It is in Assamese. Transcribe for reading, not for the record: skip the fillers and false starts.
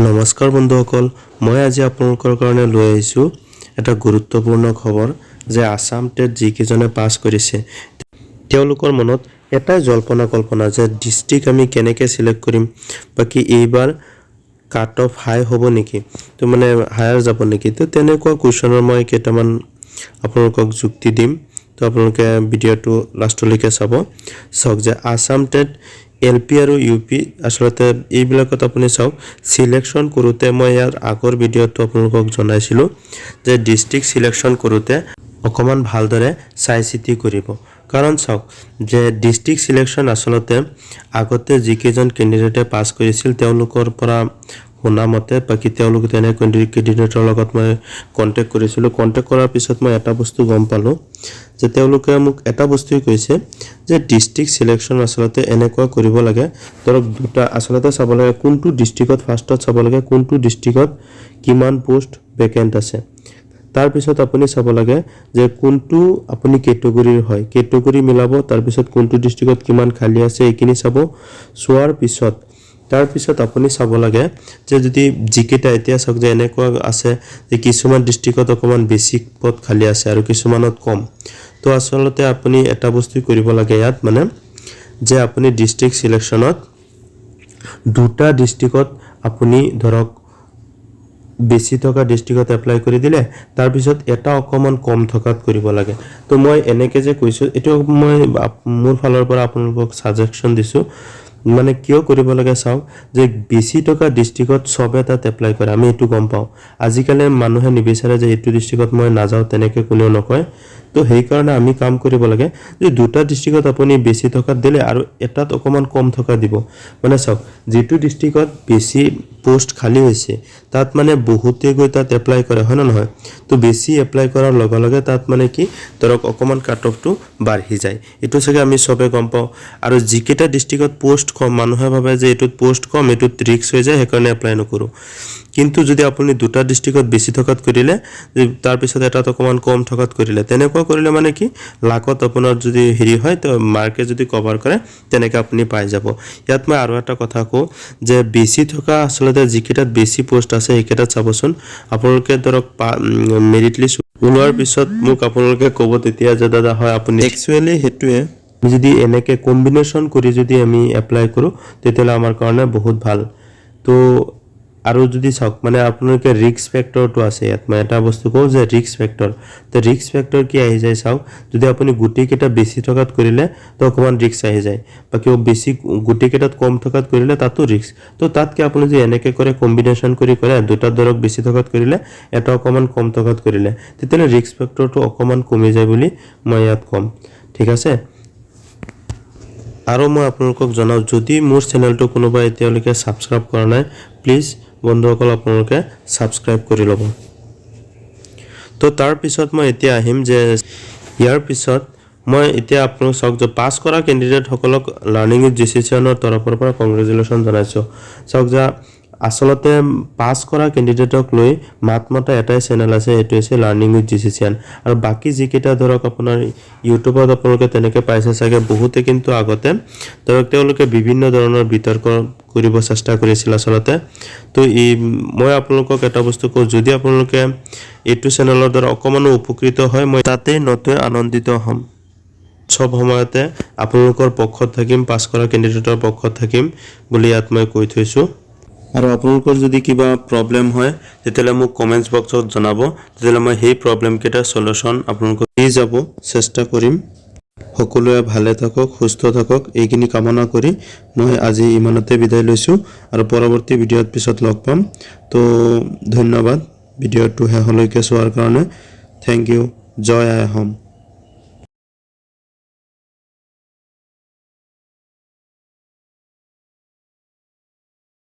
নমস্কাৰ বন্ধুসকল, মই আজি আপোনালোকৰ কাৰণে লৈ আহিছোঁ এটা গুৰুত্বপূৰ্ণ খবৰ যে আছাম টেট যিকেইজনে পাছ কৰিছে, তেওঁলোকৰ মনত এটাই জল্পনা কল্পনা যে ডিষ্ট্ৰিক্ট আমি কেনেকৈ চিলেক্ট কৰিম, বাকী এইবাৰ কাট অফ হাই হ'ব নেকি, তো মানে হায়াৰ যাব নেকি। তো তেনেকুৱা কুৱেশ্যনৰ মই কেইটামান আপোনালোকক যুক্তি দিম। তো আপোনালোকে ভিডিঅ'টো লাষ্টলৈকে চাব। চাওক যে আছাম টেট এল পি আৰু ইউ পি, আচলতে এইবিলাকত আপুনি চাওক, চিলেকশ্যন কৰোঁতে মই ইয়াৰ আগৰ ভিডিঅ'টো আপোনালোকক জনাইছিলোঁ যে ডিষ্ট্ৰিক্ট চিলেকশ্যন কৰোঁতে অকণমান ভালদৰে চাই চিতি কৰিব। কাৰণ চাওক যে ডিষ্ট্ৰিক্ট চিলেকশ্যন আচলতে আগতে যিকেইজন কেণ্ডিডেটে পাছ কৰিছিল, তেওঁলোকৰ পৰা শুনা মতে, বাকী তেওঁলোক তেনে কেণ্ডিডেটৰ লগত মই কণ্টেক্ট কৰিছিলোঁ। কণ্টেক্ট কৰাৰ পিছত মই এটা বস্তু গম পালোঁ যে তেওঁলোকে মোক এটা বস্তুৱেই কৈছে যে ডিষ্ট্ৰিক্ট চিলেকশ্যন আচলতে এনেকুৱা কৰিব লাগে, ধৰক দুটা আচলতে চাব লাগে, কোনটো ডিষ্ট্ৰিক্টত ফাৰ্ষ্টত চাব লাগে কোনটো ডিষ্ট্ৰিক্টত কিমান পোষ্ট ভেকেণ্ট আছে। তাৰপিছত আপুনি চাব লাগে যে কোনটো আপুনি কেটেগৰীৰ হয়, কেটেগৰী মিলাব। তাৰপিছত কোনটো ডিষ্ট্ৰিক্টত কিমান খালী আছে, এইখিনি চাব। চোৱাৰ পিছত তাৰপিছত আপুনি চাব লাগে যে যদি যিকেইটা এতিয়া চাওক যে এনেকুৱা আছে যে কিছুমান ডিষ্ট্ৰিক্টত অকণমান বেছি পদ খালী আছে আৰু কিছুমানত কম। তো আচলতে আপুনি এটা বস্তু কৰিব লাগে ইয়াত, মানে যে আপুনি ডিষ্ট্ৰিক্ট চিলেকশ্যনত দুটা ডিষ্ট্ৰিক্টত আপুনি ধৰক বেছি থকা ডিষ্ট্ৰিক্টত এপ্লাই কৰি দিলে, তাৰপিছত এটা অকণমান কম থকাত কৰিব লাগে। তো মই এনেকৈ যে কৈছোঁ, এইটো মই মোৰ ফালৰ পৰা আপোনালোকক ছাজেশ্যন দিছোঁ। মানে কিয় কৰিব লাগে চাওক যে বেছি থকা ডিষ্ট্ৰিক্টত চবে তাত এপ্লাই কৰে, আমি এইটো গম পাওঁ। আজিকালি মানুহে নিবিচাৰে যে এইটো ডিষ্ট্ৰিক্টত মই নাযাওঁ, তেনেকৈ কোনেও নকয়। তো সেইকাৰণে আমি কাম কৰিব লাগে যে দুটা ডিষ্ট্ৰিক্টত আপুনি বেছি থকাত দিলে আৰু এটাত অকণমান কম থকা দিব। মানে চাওক, যিটো ডিষ্ট্ৰিক্টত বেছি পোষ্ট খালী হৈছে, তাত মানে বহুতে গৈ তাত এপ্লাই কৰে, হয় নে নহয়? তো বেছি এপ্লাই কৰাৰ লগে লগে তাত মানে কি ধৰক অকণমান কাট অফটো বাঢ়ি যায়। এইটো চাগে আমি চবে গম পাওঁ। আৰু যিকেইটা ডিষ্ট্ৰিক্টত পোষ্ট কম, মানুহে ভাবে যে এইটোত পোষ্ট কম, এইটোত ৰিস্ক হৈ যায়, সেইকাৰণে এপ্লাই নকৰোঁ। কিন্তু যদি আপুনি দুটা ডিষ্ট্ৰিক্টত বেছি থকাত কৰিলে, তাৰপিছত এটাত অকণমান কম থকাত কৰিলে, তেনেকুৱা কৰিলে মানে কি লাকত আপোনাৰ যদি হেৰি হয়, তো মাৰ্কে যদি কভাৰ কৰে, তেনেকৈ আপুনি পাই যাব। ইয়াত মই আৰু এটা কথা কওঁ যে বেছি থকা আচলতে যিকেইটাত বেছি পোষ্ট আছে, সেইকেইটাত চাবচোন আপোনালোকে। ধৰক মেৰিট লিষ্ট ওলোৱাৰ পিছত মোক আপোনালোকে ক'ব তেতিয়া যে দাদা হয় আপুনি একচুৱেলি সেইটোৱে। আমি যদি এনেকৈ কম্বিনেশ্যন কৰি যদি আমি এপ্লাই কৰোঁ, তেতিয়াহ'লে আমাৰ কাৰণে বহুত ভাল। তো আৰু যদি চাওক, মানে আপোনালোকে ৰিস্ক ফেক্টৰটো আছে ইয়াত। মই এটা বস্তু কওঁ যে ৰিস্ক ফেক্টৰ, তো ৰিস্ক ফেক্টৰ কি আহি যায় চাওক, যদি আপুনি গোটেইকেইটা বেছি থকাত কৰিলে, তো অকণমান ৰিস্ক আহি যায়। বাকী বেছি গোটেইকেইটাত কম থকাত কৰিলে তাতো ৰিস্ক। তো তাতকৈ আপুনি যদি এনেকৈ কৰে, কম্বিনেশ্যন কৰি কৰে, দুটাত ধৰক বেছি থকাত কৰিলে, এটা অকণমান কম থকাত কৰিলে, তেতিয়াহ'লে ৰিস্ক ফেক্টৰটো অকণমান কমি যায় বুলি মই ইয়াত ক'ম। ঠিক আছে। আৰু মই আপোনালোকক জনাওঁ, যদি মোৰ চেনেলটো কোনোবাই এতিয়ালৈকে ছাবস্ক্ৰাইব কৰা নাই, প্লিজ বন্ধুসকল, আপোনালোকে ছাবস্ক্ৰাইব কৰি ল'ব। তো তাৰপিছত মই এতিয়া আহিম যে ইয়াৰ পিছত মই এতিয়া আপোনালোক চাওক যে পাছ কৰা কেণ্ডিডেটসকলক লাৰ্ণিং উইথ ডিচিশ্যনৰ তৰফৰ পৰা কংগ্ৰেচুলেশ্যন জনাইছোঁ। চাওক যে আচলতে পাছ কৰা কেণ্ডিডেটক লৈ মাত মতা এটাই চেনেল আছে, সেইটো হৈছে লাৰ্ণিং উইথ ডিচিচিয়ান। আৰু বাকী যিকেইটা ধৰক আপোনাৰ ইউটিউবত আপোনালোকে তেনেকৈ পাইছে চাগে বহুতে, কিন্তু আগতে ধৰক তেওঁলোকে বিভিন্ন ধৰণৰ বিতৰ্ক কৰিব চেষ্টা কৰিছিল আচলতে। তো এই মই আপোনালোকক এটা বস্তু কওঁ, যদি আপোনালোকে এইটো চেনেলৰ দ্বাৰা অকণমানো উপকৃত হয়, মই তাতেই নতুন আনন্দিত হ'ম। চব সময়তে আপোনালোকৰ পক্ষত থাকিম, পাছ কৰা কেণ্ডিডেটৰ পক্ষত থাকিম বুলি ইয়াত মই কৈ থৈছোঁ। আৰু আপোনালোকৰ যদি কিবা প্ৰব্লেম হয়, তেতিয়াহ'লে মোক কমেণ্টছ বক্সত জনাব। তেতিয়াহ'লে মই সেই প্ৰব্লেমকেইটাৰ চলিউশ্যন আপোনালোকক দি যাব চেষ্টা কৰিম। সকলোৱে ভালে থাকক, সুস্থ থাকক, এইখিনি কামনা কৰি মই আজি ইমানতে বিদায় লৈছোঁ আৰু পৰৱৰ্তী ভিডিঅ'ত পিছত লগ পাম। তো ধন্যবাদ ভিডিঅ'টো শেষলৈকে চোৱাৰ কাৰণে। Thank U. জয় আই অসম।